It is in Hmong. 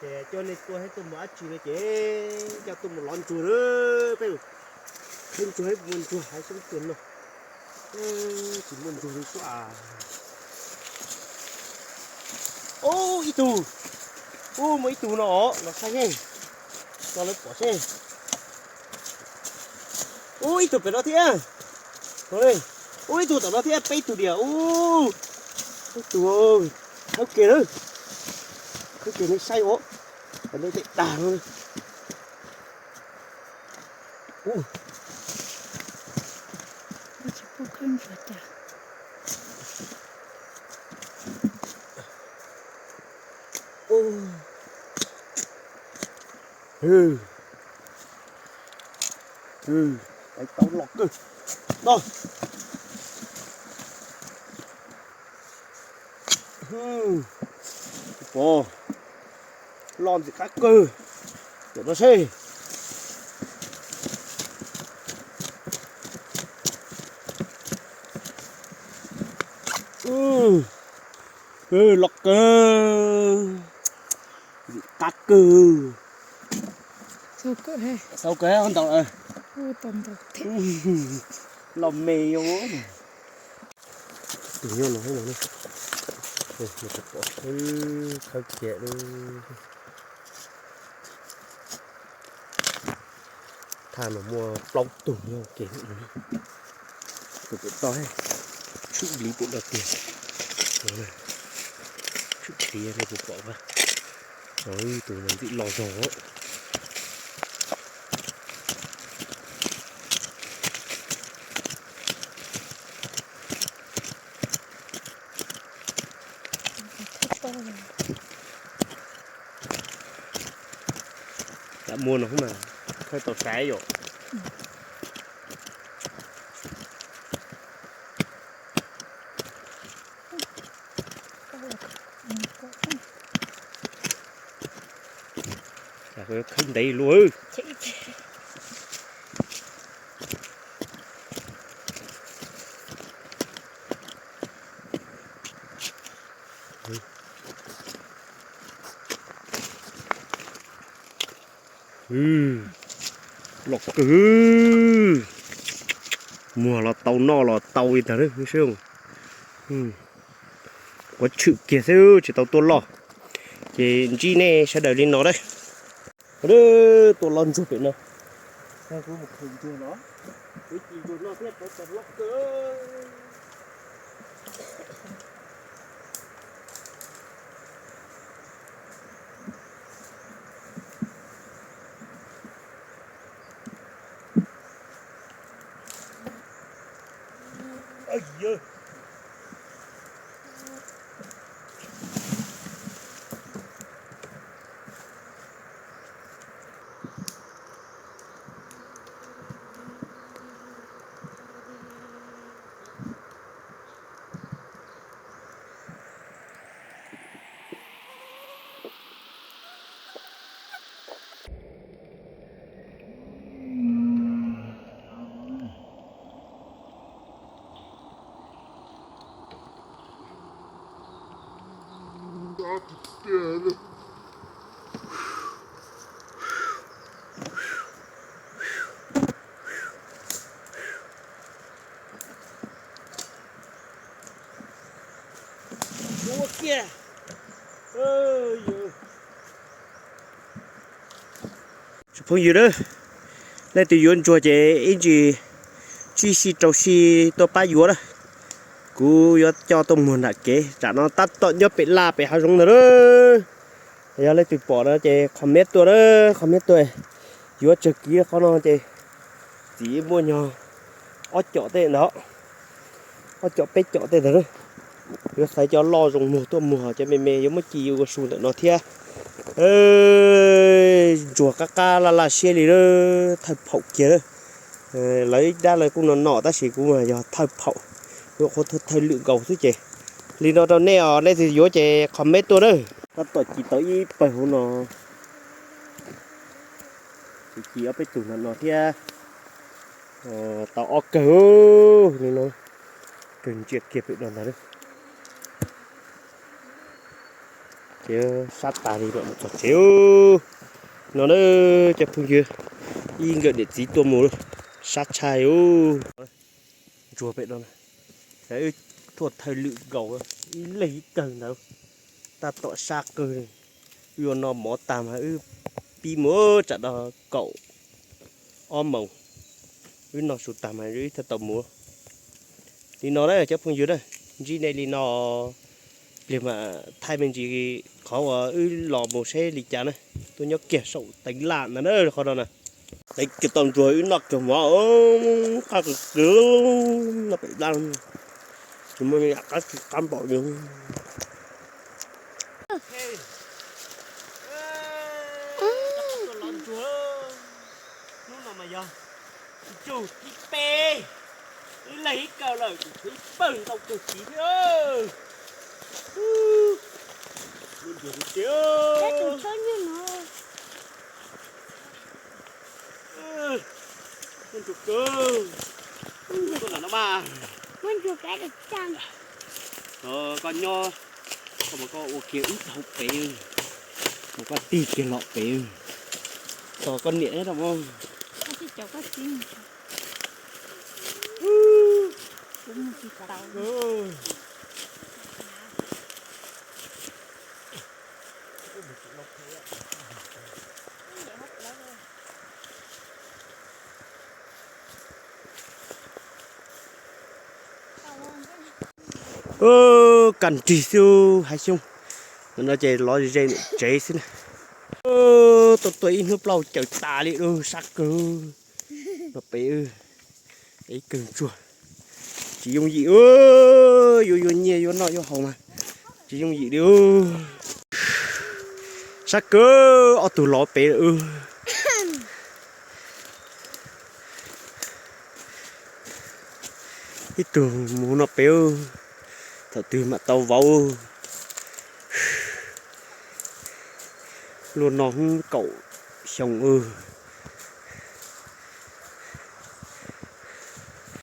Ces coj nej tuaj, tuaj mus dab tsi no ces coj tuaj mus lov ntsuag na. Peb khawb ntsuag, muaj ntsuag hais xyoob tuag no, tsis muaj ntsuag li xwb. Ub, ib tug, ub, muaj ib tug no os, los saib seb, los lawv pom seb. Ub, ib tug pem no thiab. Ub, ib tug tom no thiab, peb tug diam. Ub, ib tug, khawb kiag na, khawb kiag nej saib os, tom ntej tej dag no. Tais taub loj kawg no. Pom, loj ntxim qab kawg. Ntawm no seb. Loj kawg, ntxim qab kawg. Xau kawg, ntau, loj me. Tus nyob no, khawb kiag lub. Thaj no muaj plaub tug nyob ke. Tus pem toj, tshwm bliv pem no tiag. Tshwm bliv nej puas pom, tus ntxim loj zog. Lam muag no mas khawb tau saib yom. Khawb ntev luaj. Loj kawg. Muag los tau, noj los tau li ntag. Kuv tshwm kiag xwb tsis tau tuaj loj. Ces ntsib nej sawv daws li no dab. Tuaj lov ntsuag pem no. Tsoom phooj ywg na, leej twg yuav ntsuag ces ib ntsis tsib si rau si tuaj pab yuav na. Kuv yuav coj tuaj muag nram kev, tsam no tab tom nyob pem laj pem hav zoov ntag na. Yog leej twg pom no ces comment tuaj na, comment tuaj. Yuav tsawg kiv qhov no ces txiv muaj nyog ob com tej ntawd, ob com peb com tej ntawd. Yuav xaiv cov loj zoo muag tuaj muag, cov me me yuav muab ci ua su ntawm no thiab. Ntsuag qab qab laj laj siab li, thawj phaum kiag. Lawv ib dab lawv kuj no no tab sis kuv mas yog thawj phaum, yuav qhuav thawj lwm nkaus xwb ces. Li no rau nej os, leej twg yuav ces comment tuaj na. Tab tom ci tau ib pawg hauv no, ci ob peb tug no no thiab. Tau ob kawg li no, kawg ntsia kiag pem no ntag. Ces sab tas li mam mus txog tsev. No na, cov phooj ywg, ib nkawm niam txiv tuaj mus, sab tshaj. Ntsuag pem no, wb tuaj thawj lwm nkaus, ib leeg ib kawg ntawd, tab tom sab kawg. Wb yuav noj mov tag mas wb pib mus tsam no kaum ob moos, wb noj su tag mas wb thiaj tau mus. Li no na cov phooj ywg na, ntsib nej li no, pliag mam thaij me ntsis qhov uas wb los mus seb li cas na. Tuaj nyob kiag saum teev laj ntag na, qhov no na. Teev kiag tau ntsuag wb noj kiag mov, qab kawg kawg, noj pem dab, tsis muaj qab tsis qab npaum li. Hnub no mas yog ntsuj thib peb, ib leeg ib kawg lawm, kuv tshuav ib pawg ntau kawg kiag thiab. Ntsuag tiag, ntsuag kawg, tuaj ntawm no mas. Koj nyob, koj mas koj ua kiag wb tau pem, mas koj tig kiag los pem, tos koj niam os. Kaj nrig xwb hav xyoob, no ces lov ze tsev xwb na. Tuaj tuaj ib hnub plaub caws tas li lauj, sab kawg. No pem ib kawg ntsuag, tsis yooj yim, yuav yuav nyiaj yuav noj yuav haus mas tsis yooj yim li. Sab kawg, ob tug lov pem lawm. Ib tug mus no pem, thaum twg mam tau vauv. Luaj no kaum xyoo ub.